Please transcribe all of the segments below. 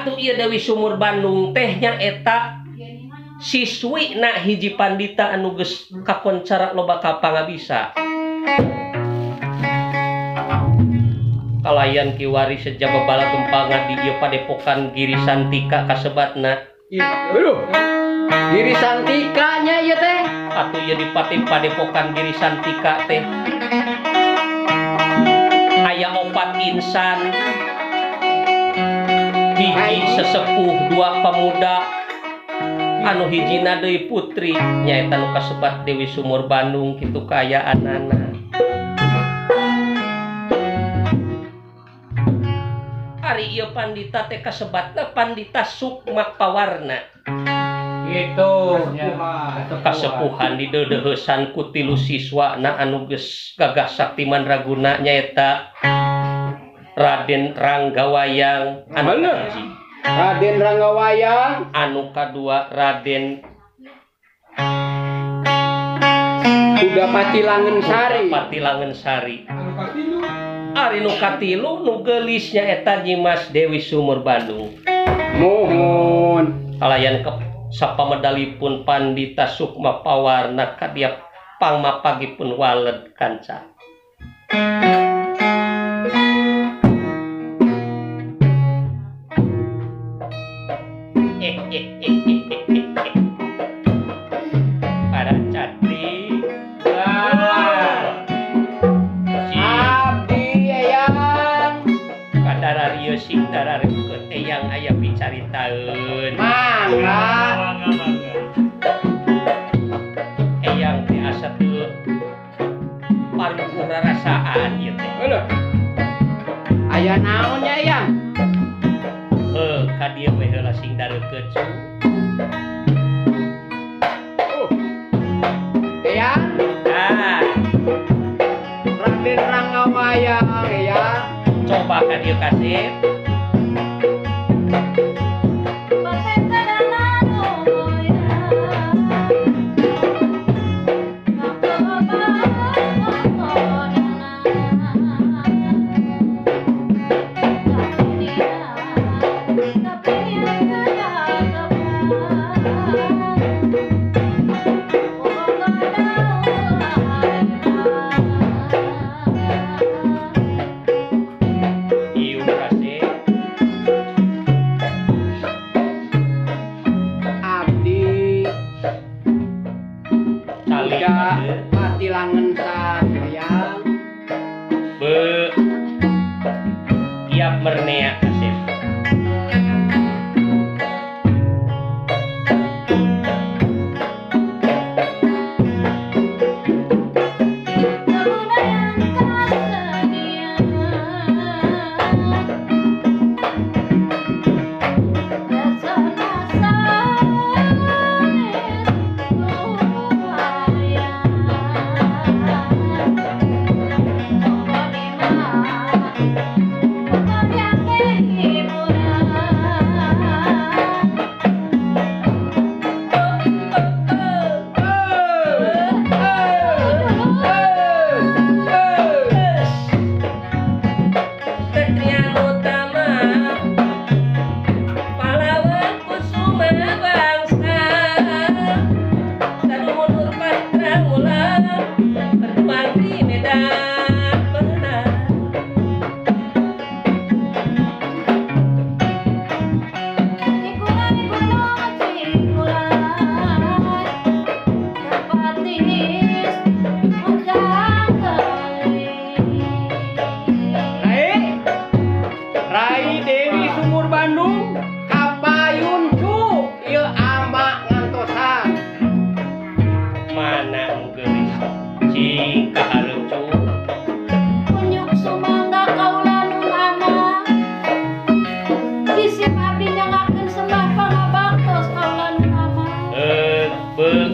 Atuh ieu Dewi Sumur Bandung teh nyaeta siswi na hiji pandita anu geus kakoncara loba kapangabisa. Kalayan kiwari sejaba bala gempa di ieu padepokan Giri Santika kasebatna. Aduh. Giri Santika nya ieu teh. Atuh ieu di padepokan Giri Santika teh. Aya 4 insan. Hiji sesepuh, 2 pemuda, anu hijina deui putri nyaeta nu kasebat Dewi Sumur Bandung kitu kaayaanana. Ari ieu pandita teh kasebatna Pandita Sukma Pawarna. Gitu kasepuhan di deudeuheusan ku 3 siswana anu geus gagah sakti mandraguna nyaeta Raden Ranggawayang anu kahiji. Raden Ranggawayang anu kadua Raden Kudapati Langensari. Kudapati Langensari. Anu katilu. Ari nu katilu nu geulis nyaeta Nyimas Dewi Sumur Bandung. Muhun. Kalayan ke sapamedalipun Pandita Sukma Pawarna kadia pangmapagipun waled kanca. Para cantik. Abdi eyang kadarario sing darareukeun eyang aya picaritaeun. Mangga. Eyang teh asa teu paruguh rarasaan ieu teh. Heuh. Aya naon nya eyang? Heuh, ka dieu we heula sing dareukeun cu. Eyang. Ah. Raden Ranggawayang eyang. Coba ka dieu kasih.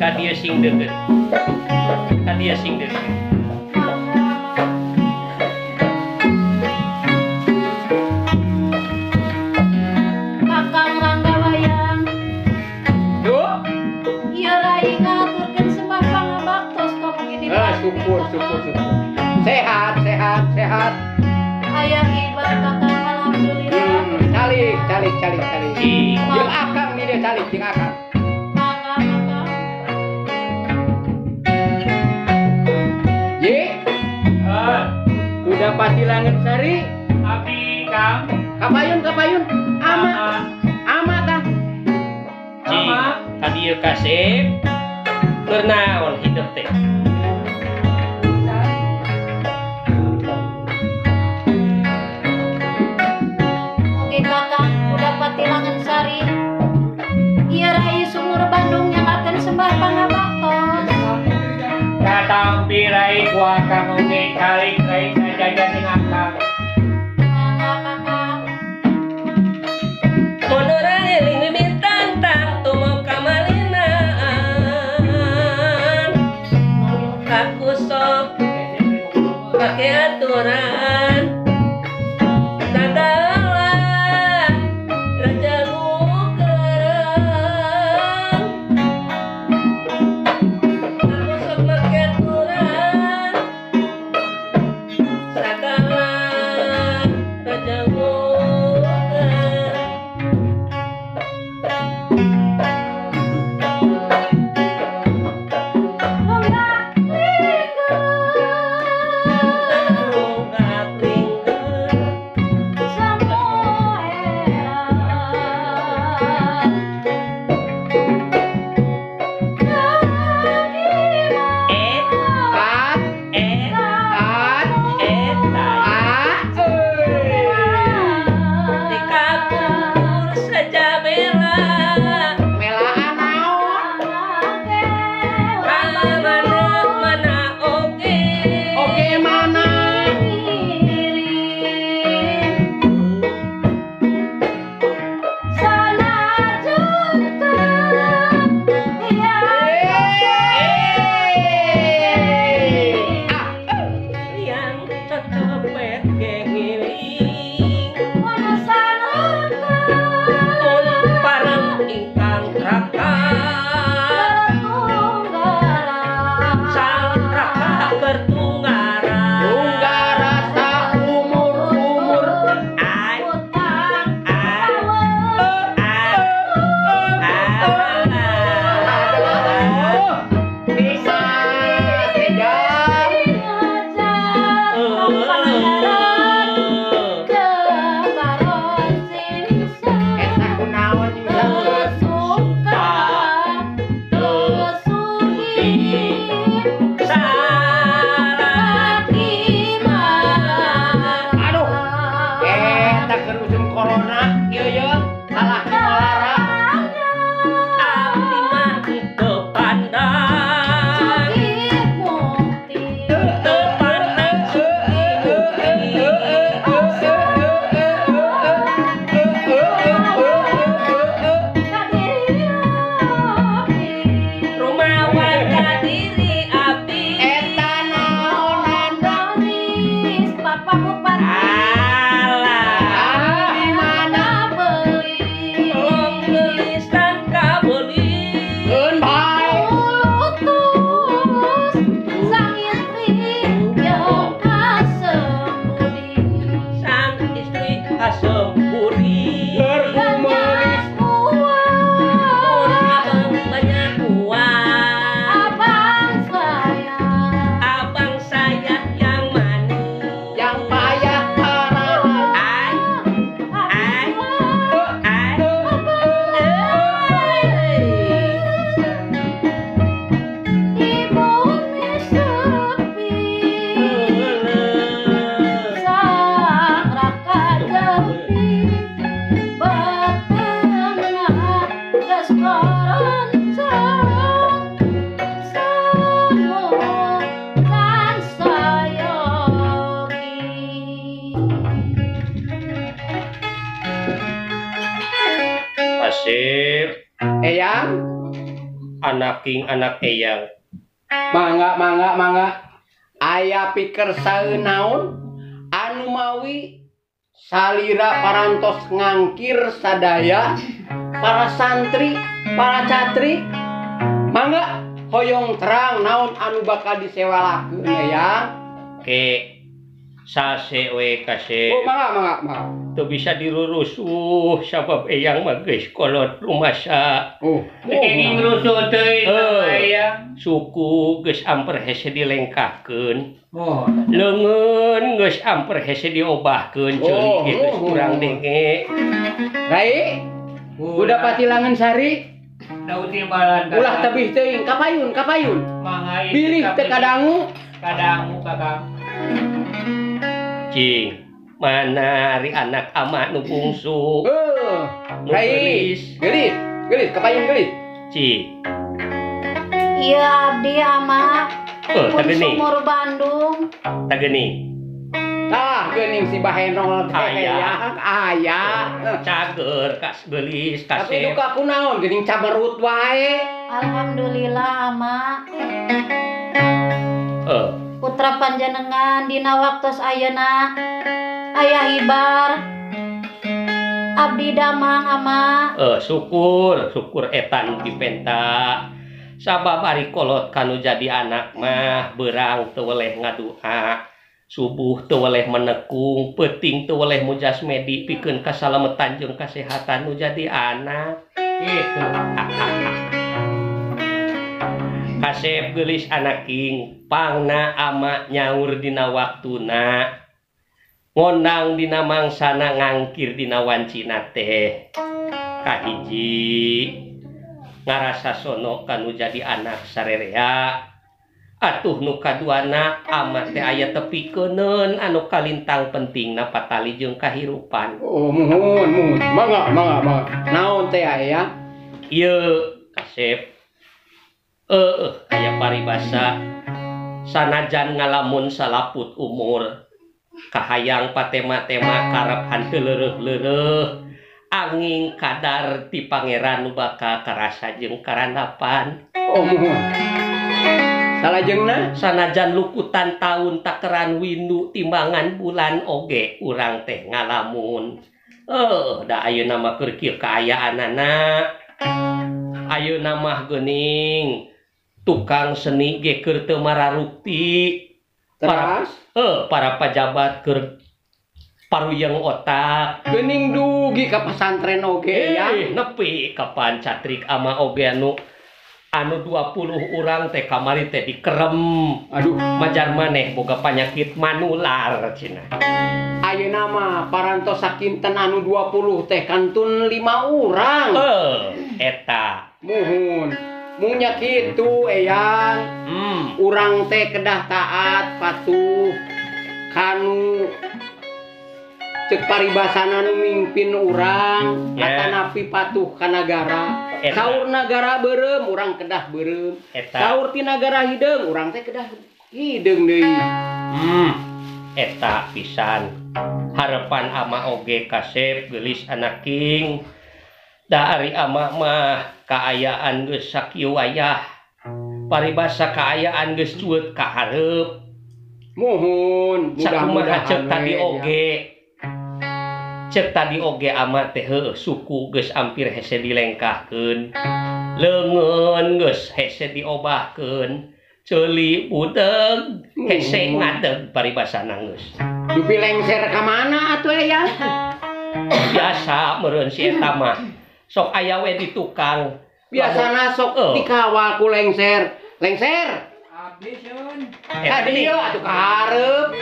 Kadia sing deket. Kadia sing deket. Kakang Ranggawayang. Duh. Ieu rai ngaturkeun sembah pangabaktos ka mugi dibalas. Syukur, syukur, syukur. Sehat, sehat, sehat. Aya iba kakang alhamdulillah. Calik. calik calik calik. Jeung akang di dieu calik jeung akang. Mangga akang. Ye. Udah pasti langen sari. Abi Kang. Kapayun kapayun. Ama. Ama tah. Cing, ka dieu kasep. Keur naon hidup teh? Oke kakang, udah pati langen sari. Ieu Rai Sumur Bandung yang akan sembah pangabaktos. Katampi Rai ku akang oge calik Rai sajajan jeung akang. Mangga kakang. Mun urang eling bibir tantang tumo kamalinaan. Aku sok make aturan. Sagala raja nu kereng. Aku sok make aturan. Sagala raja nu kereng. Lunggak lingga. Lunggak lingga. Samoera. Eh, At eh, at eh, tai. a euy. Di kapur saja bela. Melaan naon? Ka mana mana oge. Oke mana? Eh. Ah, Yang cocopet gengiling. Mun pareng ingkang raka. Sang raka kertunggaran. Tunggal rasa umur umur. Ai, ai, ai, ai. Aduh. Bisa tidak. Eta kunaon nyungsakeun? Aduh. Eta keur usum corona ieu ye salaki ngolara. Abdi mah teu pandang. Teu pandang suki mukti. Rumawan ka diri abdi. Eta naonan? Alah. Ah, di mana? Tolong geulis kabeuli. Keun bae. Sang istri asem budi. Keur kumelis. Mun abang banyak uang. Abang saya yang manis. Yang payah karana. Ai, ai, ai, ai. Asip, Eyang, anaking anak eyang. Mangga mangga mangga. Aya pikersaeun naon anu mawi salira parantos ngangkir sadaya para santri, para catri. Mangga hoyong terang naon anu bakal disewalakeun eyang. Ke Sase we kasep. Oh mangga mangga mangga. Teu bisa dirurusuh sabab eyang mah geus kolot rumasa. Oh, kenging rusuh teuing eyang. Suku geus amper hese dilengkahkeun. Oh, leungeun geus amper hese diobahkeun ceuli geus kurang denge. Rai, udah pati langen sari. Ulah tebih teuing kapayun kapayun. Bilih teu kadangu. Kadangu kakang. Cing, mana ari anak ama nu bungsu? Nu geulis. Geulis, geulis kapayun geulis. Cing. Ieu abdi ama. Pun Sumur Bandung. Tah geuning. Tah geuning si Bahenol teh aya. Aya. Cager kas geulis kasep. Tapi duka kunaon geuning camerut wae. Alhamdulillah ama. Putra panjenengan dina waktos ayeuna aya hibar. Abdi damang ama. Syukur, syukur eta nu dipenta. Sabab ari kolot kanu jadi anak mah beurang teu weleh ngadua. Subuh teu weleh menekung, peuting teu weleh mujasmedi pikeun kasalametan jeung kasehatan nu jadi anak. Gitu. Kasep geulis anaking pangna ama nyaur dina waktuna. Ngondang dina mangsana ngangkir dina wancina teh. Kahiji ngarasa sono kanu jadi anak sarerea. Atuh nu kaduana ama teh aya tepikeuneun anu kalintang pentingna patali jeung kahirupan. Oh muhun muhun mangga mangga mangga. Naon teh aya? Ieu kasep. Aya paribasa sanajan ngalamun salaput umur kahayang patema-tema karep hanteu leureuh-leureuh angin kadar ti pangeran nu bakal karasa jeung karandapan. Oh muhun. Salajengna sanajan lukutan taun takeran windu timbangan bulan oge urang teh ngalamun. Da ayeuna mah keur kieu kaayaanana. Ayeuna mah geuning tukang seni ge keur teu mararukti. Teras? Para pajabat keur paruyeng otak. Geuning dugi ka pesantren oge ya. Nepi kapan catrik ama oge anu 20 urang teh kamari teh dikerem. Aduh, majar maneh boga panyakit manular cenah. Ayeuna mah parantos sakinten anu 20 teh kantun 5 urang. Eta. Muhun. Mungnya kitu eyang. Urang teh kedah taat patuh kanu cek paribasana nu mimpin urang atanapi patuh ka nagara. Saur nagara beureum urang kedah beureum. Saur ti nagara hideung urang teh kedah hideung deui. Eta pisan harepan ama oge kasep geulis anaking. Da ari ama mah kaayaan geus sakieu wayah. Paribasa kaayaan geus cueut ka hareup. Muhun, mudah-mudahan cek tadi oge. Cek tadi oge ama teh heueuh suku geus ampir hese dilengkahkeun. Leungeun geus hese diobahkeun. Ceuli budeg hese ngadeg paribasana geus. Dupi lengser ka mana atuh eyang? Biasa meureun si eta mah. Sok aya we di tukang. Biasana sok dikawal ku lengser. Lengser. Abdi seun. Ka dieu atuh ka hareup.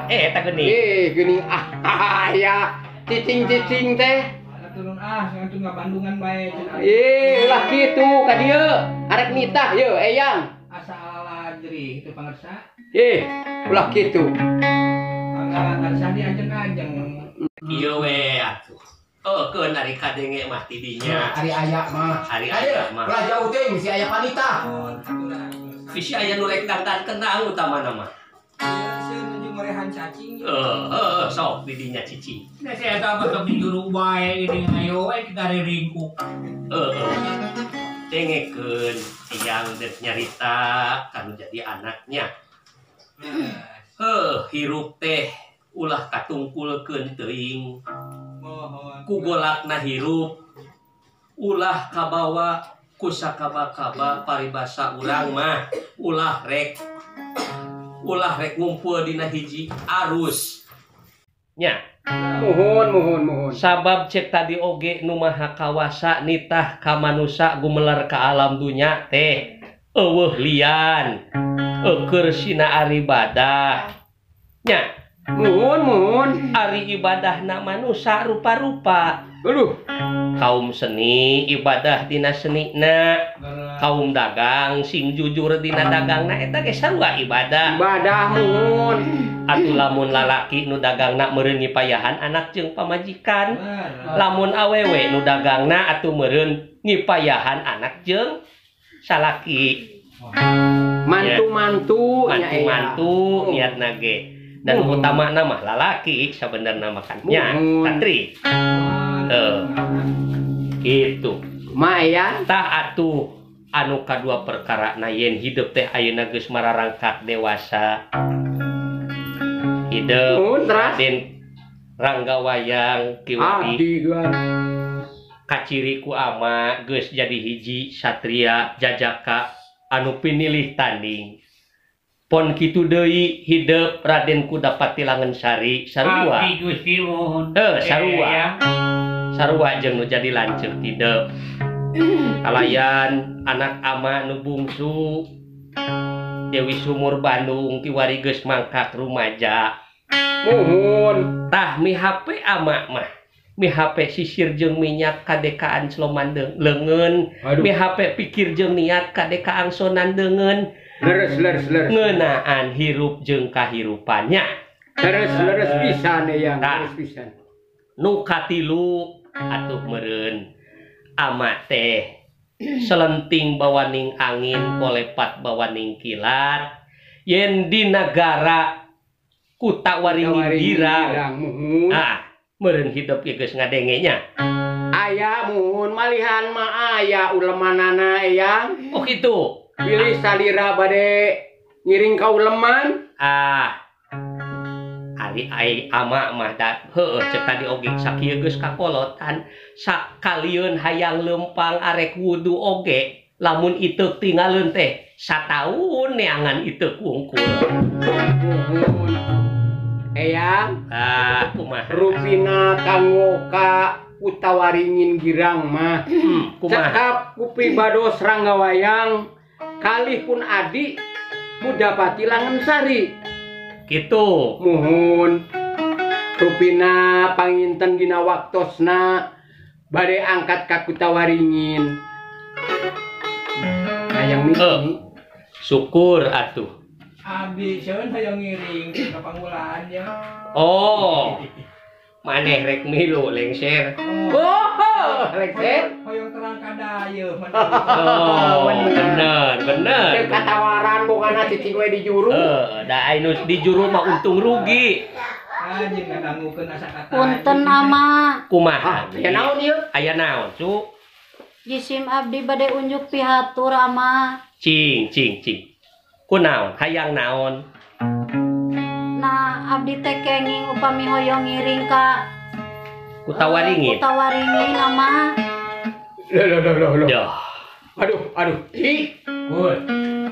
Eta geuning. Geuning ah aya cicing-cicing teh. Turun ah, ngantun ngabandungan bae cenah. Ulah kitu ka dieu. Arek nitah yeuh eyang. Asa ala jerih teu pangersa. Ulah kitu. Mangga tansah diajeng-ajeng. Ieu we atuh. Keun ari kadenge mah ti dinya. Ari aya mah. Ari aya mah. Ulah jauh teuing si aya panita. Bisi aya nu rek dangdan kendang utamana mah. Ngorehan cacing. Sok di dinya cicing. Nah, saya eta mah sok dijuru bae geuning ayo we digareringkuk. Dengekeun eyang deuk nyarita kanu jadi anaknya. Hirup teh ulah katungkulkeun teuing. Ku golakna hirup ulah kabawa ku sakaba-kaba paribasa urang mah ulah rek Ulah rek ngumpul dina hiji arus. Nya. Muhun muhun muhun. Sabab cek tadi oge nu maha kawasa nitah ka manusa gumelar ka alam dunya teh eueuh lian eueur sina ibadah. Nya. Muhun muhun. Ari ibadahna manusa rupa-rupa. Aduh. Kaum seni ibadah dina senina, kaum dagang sing jujur dina dagangna eta ge sarua ibadah. Ibadah muhun. Atuh lamun lalaki nu dagangna meureun ngipayahan anak jeung pamajikan, lamun awewe nu dagangna atuh meureun ngipayahan anak jeung salaki. Mantu-mantu mantu-mantu niatna ge. Dan utamana mah lalaki sabenerna mah kan nya santri. Gitu. Ma ya tah atuh anu kadua perkara na yen hidup teh ayeuna geus mararangkat dewasa. Hidup Raden Rangga Wayang kiwari kaciri ku ama geus jadi hiji satria jajaka anu pinilih tanding. Pon kitu deui hidup Raden Kudapati Langensari sarua. Sarua. Sarua jeung nu jadi lanceuk hidup. Kalayan anak ama nu bungsu Dewi Sumur Bandung kiwari geus mangkat rumaja. Muhun. Tah mihape ama mah. Mihape sisir jeung minyak kadekaan sloman leungeun, mihape pikir jeung niat kadekaan sonan deungeun. Leres leres leres. Ngeunaan hirup jeung kahirupannya. Leres leres pisan ya, leres pisan. Nu katilu atuh meureun ama teh selenting bawaning angin kolepat bawaning kilat yen di nagara Kuta Waringin Girang. Ah, meureun hidup ieu geus ngadenge nya. Aya muhun malihan mah aya ulemanana eyang. Oh kitu. Pilih salira bade ngiring ka uleman. Ah. Ari ai ama mah da heueuh cek tadi oge sakieu geus kakolotan sakalieun hayang leumpang arek wudu oge lamun iteuk tingaleun teh sataun neangan iteuk wungkul. Muhun. Eyang, ah kumaha rupina kanggo ka Kuta Waringin Girang mah. Kumaha cekap ku pribados Rangga Wayang kalih pun adi Kudapati Langensari. Kitu. Muhun. Rupina panginten dina waktosna bade angkat ka Kuta Waringin. Hayang mimi. Syukur atuh. Abi sieun hayang ngiring ka pangulaannya. Oh. Maneh rek milu lengser. Oh, lengser. Hoyong terang kadayeuh. Oh, bener, bener. Teu katawaran bogana cicing we di juru. Heeh, da anu di juru mah untung rugi. Anjing ngadangukeun asa kata. Punten ama. Kumaha? Aya naon ieu? Aya naon, Cu? Jisim abdi bade unjuk pihatur ama. Cing, cing, cing. Kunaon? Hayang naon? Nah, abdi teh kenging upami hoyong ngiring ka Kuta Waringin. Kuta Waringin ama. Loh loh loh loh. Duh. Aduh, aduh. Ih.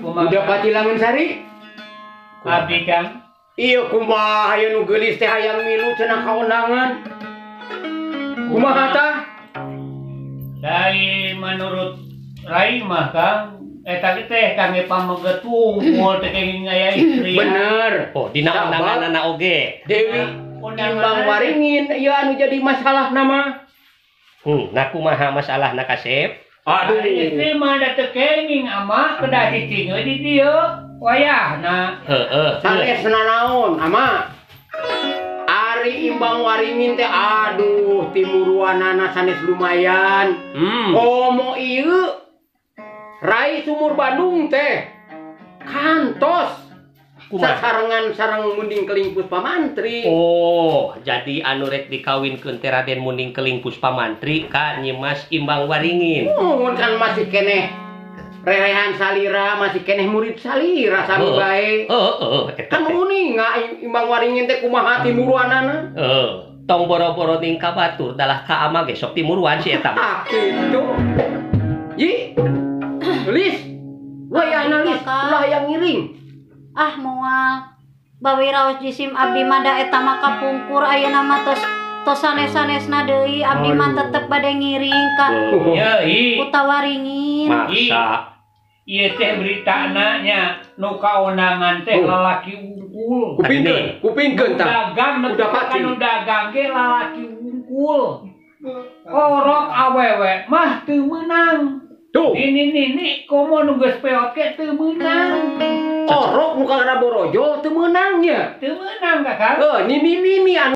Kudapati Langensari? Abdi Kang. Iya kumaha aya nu geulis teh hayang milu cenah kaondangan. Kumaha tah? Dari menurut Rai mah Kang, eta teh kangge pameget wungkul teh kenging aya istri. Bener. Oh, dina undanganna oge. Dewi Imbang Waringin ieu anu jadi masalah nama. Nah kumaha masalahna kasep? Aduh, istri mah da teu kenging ama kedah cicing we di dieu. Wayahna. Heeh. Sanesna naon ama? Ari Imbang Waringin teh aduh timuruanana sanes lumayan. Komo ieu Rai Sumur Bandung teh kantos sasarengan sareng Munding Keling Puspamantri. Oh, jadi anu rek dikawinkeun teh Raden Munding Keling Puspamantri ka Nyimas Imbang Waringin. Muhun kan masih keneh rerehan salira, masih keneh murid salira sami bae. Heeh, kan uninga Imbang Waringin teh kumaha timuruanana. Heeh. Tong boro-boro ning ka batur dalah ka ama ge sok timuruan si eta mah. Ah, kitu. Yi. Lis. Wayahna Lis, ulah yang ngiring. Ah moal. Bawi raos jisim abdi mah da eta mah kapungkur ayeuna mah tos tos sanes-sanesna deui abdi mah tetep bade ngiring ka Ya, hi. Kutawaringin. Maksa. Ieu teh beritana nya nu kaonangan teh lalaki wungkul. Kupingkeun, kupingkeun tah. Dagang nepi Udah ka pati. Nu dagang ge lalaki wungkul. Orok awewe mah teu meunang. Tuh, Nini nini komo nu geus peot ge teu meunang. Orok nu ka borojol teu meunang nya. Teu meunang, Kakang. Nini nini anu